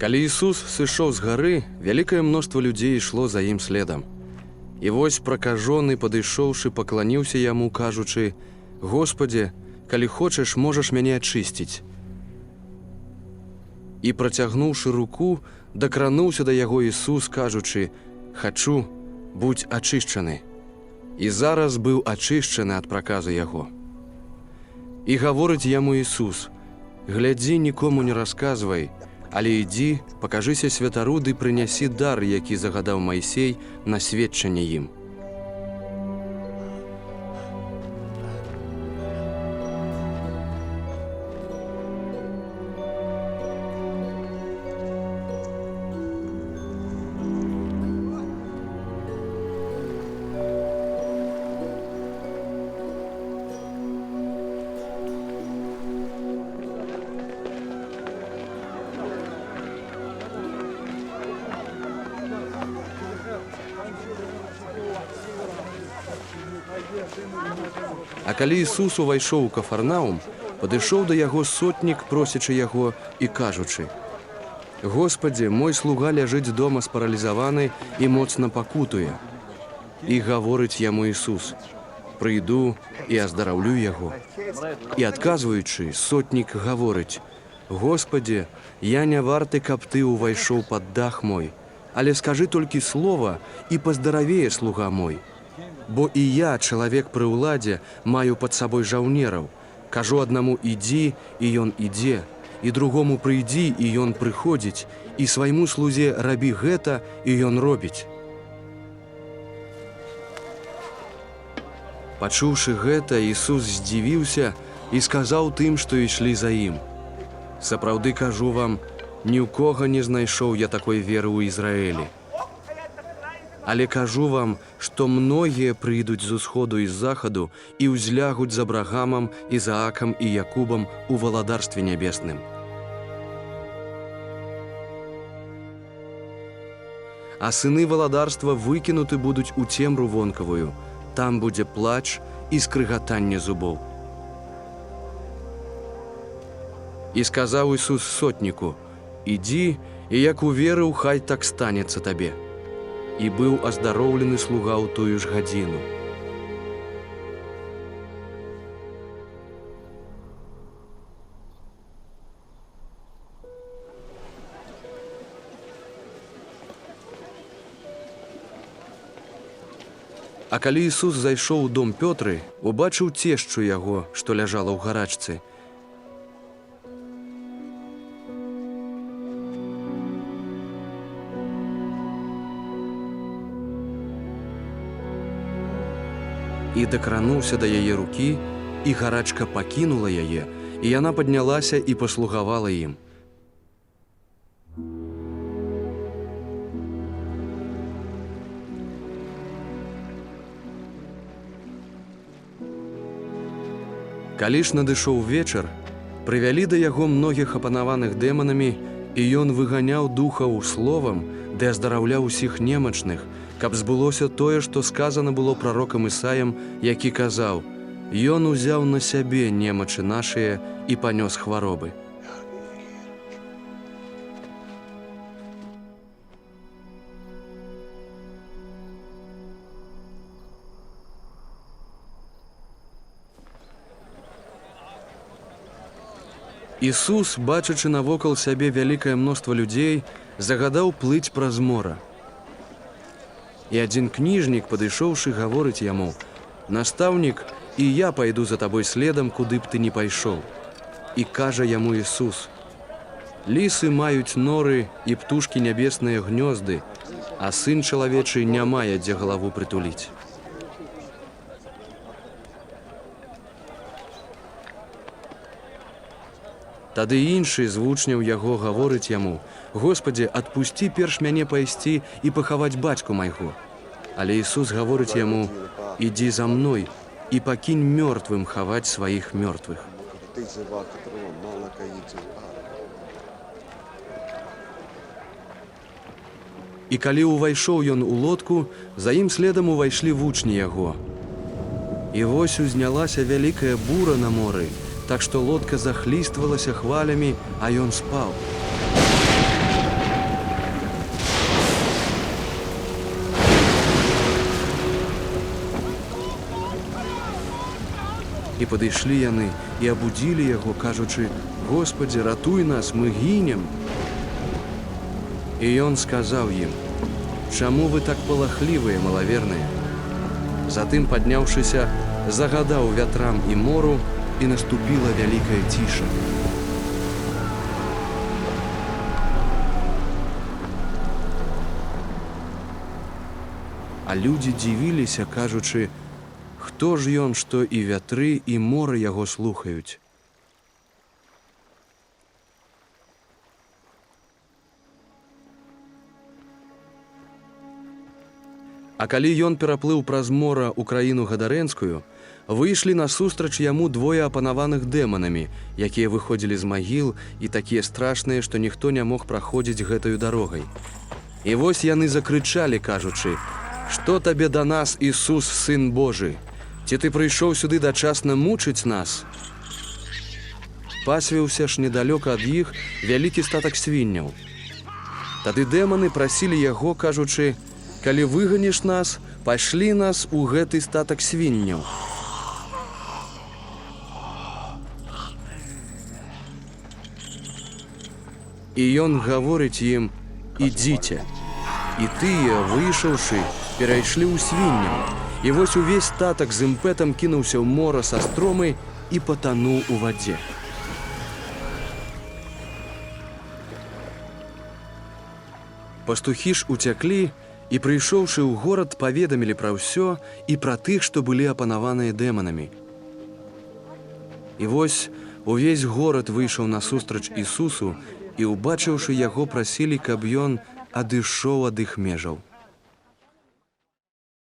Калі Ісус сышоў з гары, вялікае мноства людзей ішло за ім следам. І вось пракажоны, падышоўшы, пакланіўся яму, кажучы: « Госпадзе, калі хочаш, можаш мяне ачысціць. І працягнуўшы руку, дакрануўся да яго Ісус, кажучы: « Хачу, будзь ачышчаны. І зараз быў ачышчаны ад праказы яго. І гаворыць яму Ісус: « Глядзі, нікому не расказвай, але ідзі, пакажыся святару ды прынясі дар, які загадаў Майсей на сведчанне ім. А калі Ісус увайшоў у Кафарнаум, падышоў да яго сотнік, просячы яго і кажучы: « Госпадзе, мой слуга ляжыць дома спаралізаваны і моцна пакутуе. І гаворыць яму Ісус: « Прыйду і аздараўлю яго. І адказваючы, сотнік гаворыць: « Госпадзе, я не варты, каб ты ўвайшоў пад дах мой, але скажы толькі слова, і паздаравее слуга мой. Бо і я, чалавек пры ўладзе, маю пад сабой жаўнераў. Кажу аднаму ідзі, і ён ідзе, і другому прыйдзі, і ён прыходзіць, і свайму слузе рабі гэта, і ён робіць. Пачуўшы гэта, Ісус здзівіўся і сказаў тым, што ішлі за ім: « Сапраўды кажу вам, ні ў кога не знайшоў я такой веры ў Ізраэлі. Але кажу вам, што многія прыйдуць з усходу і з захаду і ўзлягуць з Абрагамам, Ізаакам і Якубам у валадарстве нябесным. А сыны валадарства выкінуты будуць у цемру вонкавую, там будзе плач і скрыгатанне зубоў. І сказаў Ісус сотніку: « Ідзі, і як уверыў, хай так станецца табе. І быў аздароўлены слуга ў тую ж гадзіну. А калі Ісус зайшоў у дом Пётры, убачыў цешчу яго, што ляжала ў гарачцы. І дакрануўся да яе рукі, і гарачка пакінула яе, і яна паднялася і паслугавала ім. Калі ж надышоў вечар, прывялі да яго многіх апанаваных дэманамі, і ён выганяў духаў словам, ды аздараўляў усіх немачных, каб збылося тое, што сказана было прарокам Ісаем, які казаў: « Ён узяў на сябе немачы нашыя і панёс хваробы. Ісус, бачачы навокал сябе вялікае мноства людзей, загадаў плыць праз мора. І адзін кніжнік, падышоўшы, гаворыць яму: « Настаўнік, і я пайду за табой следам, куды б ты не пайшоў. І кажа яму Ісус: « Лісы маюць норы і птушкі нябесныя гнёзды, а сын чалавечы не мае дзе галаву прытуліць. Тады іншы з вучняў яго гаворыць яму: « Госпадзе, адпусці перш мяне пайсці і пахаваць бацьку майго. Але Ісус гаворыць яму: « Ідзі за мной і пакінь мёртвым хаваць сваіх мёртвых. І калі ўвайшоў ён у лодку, за ім следам увайшлі вучні яго. І вось узнялася вялікая бура на моры, так што лодка захліствалася хвалямі, а ён спаў. І падышлі яны і абудзілі яго, кажучы: «Госпадзе, ратуй нас, мы гінем!» І ён сказаў ім: «Чаму вы так палахлівыя, малаверныя?» Затым, падняўшыся, загадаў вятрам і мору, і наступіла вялікая ціша. А людзі дзівіліся, кажучы: «Хто ж ён, што і вятры, і мора яго слухаюць?» А калі ён пераплыў праз мора ў краіну Гадарэнскую, выйшлі насустрач яму двое апанаваных дэманамі, якія выходзілі з магіл і такія страшныя, што ніхто не мог праходзіць гэтаю дарогай. І вось яны закрычалі, кажучы: «Што табе да нас, Ісус, Сын Божы? Ці ты прыйшоў сюды дачасна мучыць нас?» Пасвіўся ж недалёка ад іх вялікі статак свінняў. Тады дэманы прасілі яго, кажучы: «Калі выганіш нас, пашлі нас у гэты статак свінняў». І ён гаворыць ім: «Ідзіце». І тыя, выйшаўшы, перайшлі ў свінняў. І вось увесь статак з імпэтам кінуўся ў мора са стромы і патануў у вадзе. Пастухі ж уцяклі і, прыйшоўшы ў горад, паведамілі пра ўсё і пра тых, што былі апанаваныя дэманамі. І вось увесь горад выйшаў насустрач Ісусу і, убачыўшы яго, прасілі, каб ён адышоў ад іх межаў.